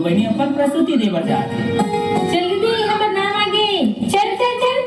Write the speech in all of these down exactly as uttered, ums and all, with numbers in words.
बहिनी अपन प्रस्तुति दे बर जात हे। चल दीदी, हमर नाम आगे। चल, चल, चल।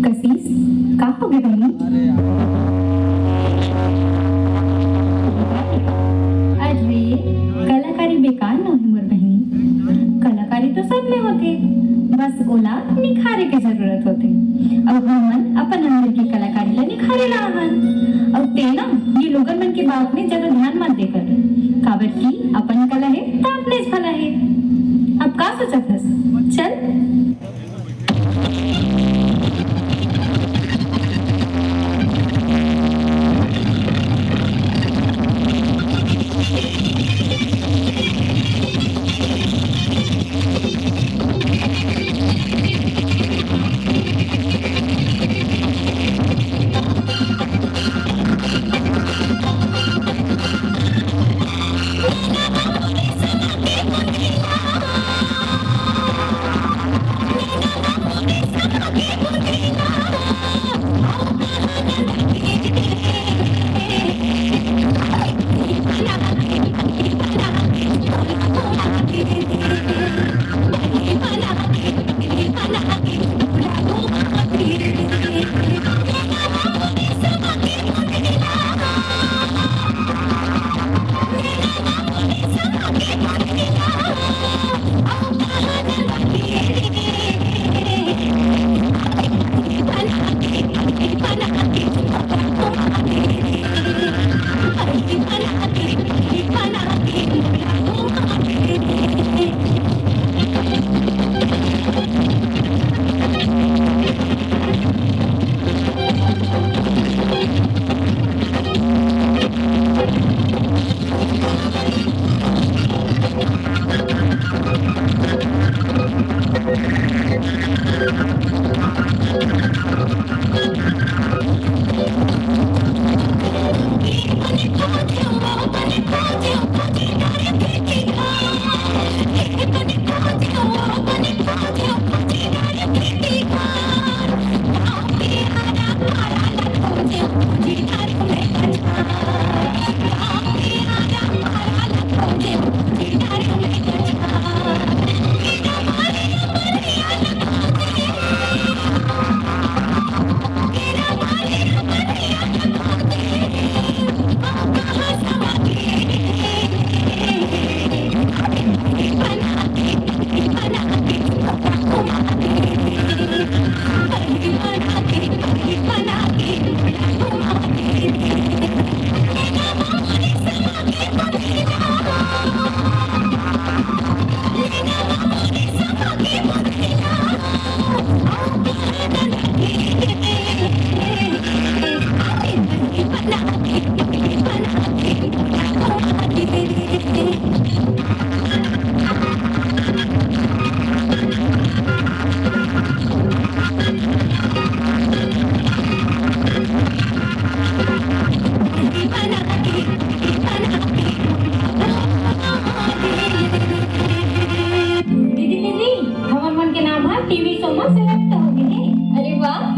कशिश, का होगे बहिनी? अरे, कलाकारी बेकार नोहे मोर बहिनी। कलाकारी तो सब में होथे, बस ओला निखारे के जरूरत होथे। अउ हमन अपन अंदर के कलाकारी ला निखारे ला हन। अउ तें ना, ये लोगन मन के बात में ज्यादा ध्यान मत दे कर, काबर कि अपन कला हे त अपनेच भला हे। अब का सोचत हस? चल।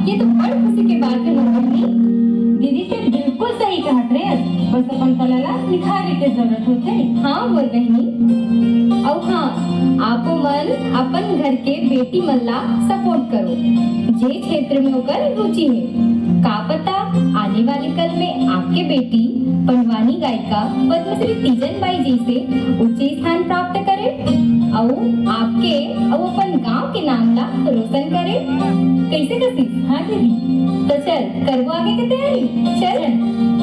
ये तो बड़ खुशी के बात हे मोर बहिनी। दीदी ते बिल्कुल सही कहत रहे, बस अपन कला ला निखारे के जरूरत होथे। हाँ मोर बहिनी, अउ हाँ, आपो मन अपन घर के बेटी मन ला सपोर्ट करो, जे क्षेत्र में ओकर रुचि हे। का पता आने वाले कल में आपके बेटी पंडवानी गायिका पद्मश्री तीजन बाई जैसे उच्च स्थान प्राप्त करे अउ आपके अउ अपन गांव के नाम ला रोशन करे। कैसे कशिश? हाँ दीदी। तो चल, करबो आगे के तैयारी। चल।